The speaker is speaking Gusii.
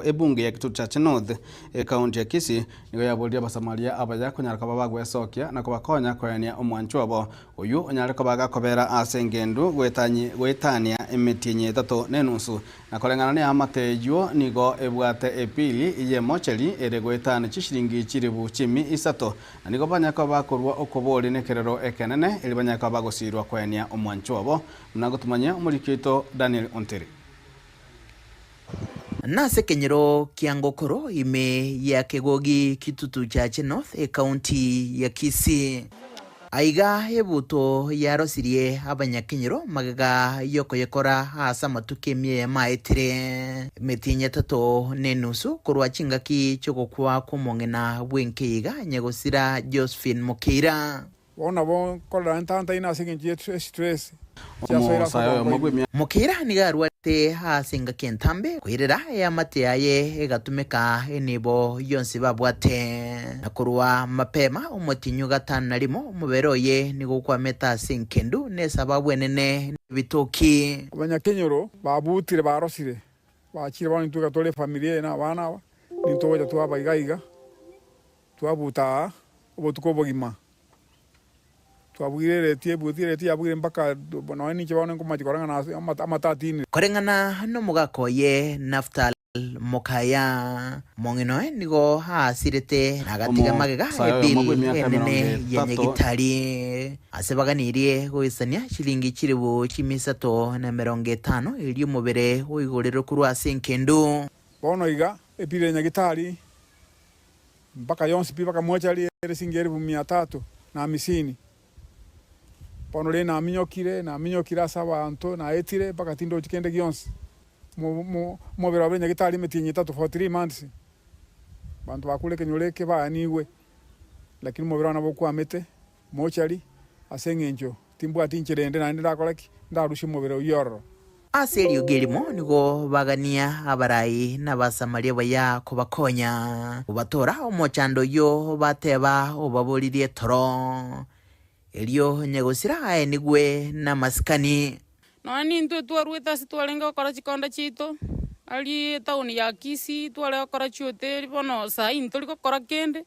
Ebunge ya Kitutu Chache North, ekaunti ya Kisii, nigo yaboririe Abasamaria abaya konyara koba bagwesokia na kobakonya koenia omwanchwa obo, oyio onyare koba gakobera ase engendu goetania emetienyi etato na enusu. Na koreng'ana neamate eyio nigo ebwate epili y'emocheri ere goetania chishilingi chilifu chimi isato, na nigo banyare koba bakorua okoboria nekerero ekenene, erio banyare koba bagosiirwa koenia omwanchwa obo. Buna gotumanyia omoriki oito Daniel Ontiri. Nase ekenyoro kia Ngokoro ime ya Kegogi Kitutu Chache North ekaunti ya Kisii. Aiga ebuto yarosirie abanyakenyoro magega y'okoyekora ase amatuko emia eyemo aetire, emetienyi etato na enusu korwa chingaki chi'ogokwa kw'omong'ina bw'enkeiga nyagosira Josephine Mokeira. Bono nabo nkorora ntantaine ase engencho ye stress chiasoire ase Omosae obongo oyomo ime. bw'emiaka. Mokeira nigo arwarete ase engaki entambe, koirera eamate yaye egatumeka enibo yonsi babwate. Na korwa mapema omotienyi o gatano na rimo omobere oye nigo okwamete ase enkendu na esababu enene nebitoki. Abanyakenyoro babutire barosire, bachire bono intwe iga tore efamiri eye na abana aba, nintwe togocha twaba iga iga, twabuta aa obotuko obogima. Twabugire ereti ebuti ereti yabugire mpaka nonya ninche bono nkomachi korora ng'a nase amato atinire. Koreng'ana nomogaka oye Naftal Mokaya, mong'ina oye nigo aasirete na agatiga magega Omosae oyomo ebill bw'emiaka enene emerongo ya etato. Nyagitari. Ase baganirie goisania chilingi chilifu chimia isato na emerongo etano erio omobere oigorerwe korwa ase enkendu. Bono iga ebill ya Nyagitari Mpaka yonsi pi bakamocha riere singi elifu mia tatu na hamisini. Bono rende naminyokire, naminyokire ase abanto, naetire mpaka tindochi kende gionsi. Omobere obe nyagetari emetienyi etato for three months. Abanto bakure ekenyoro eke baanigwe, lakini omobere one nabo okwamete mochari ase eng'encho timbwati inchera ende naende ndakore ki? Ndarusie omobere oyio ororo. Ase eriogi erimo nigo bagania abarai na Abasamaria baya kobakonya kobatoora omochando oyio bateba obaboririe toro. Erio nyagosira aenigwe namasikani. Nonya nintwe twaruete ase twarenge gokora chikonda chiaito, aria etown ya Kisii tware gokora chihoteli, bono saa hii ntori gokora kende.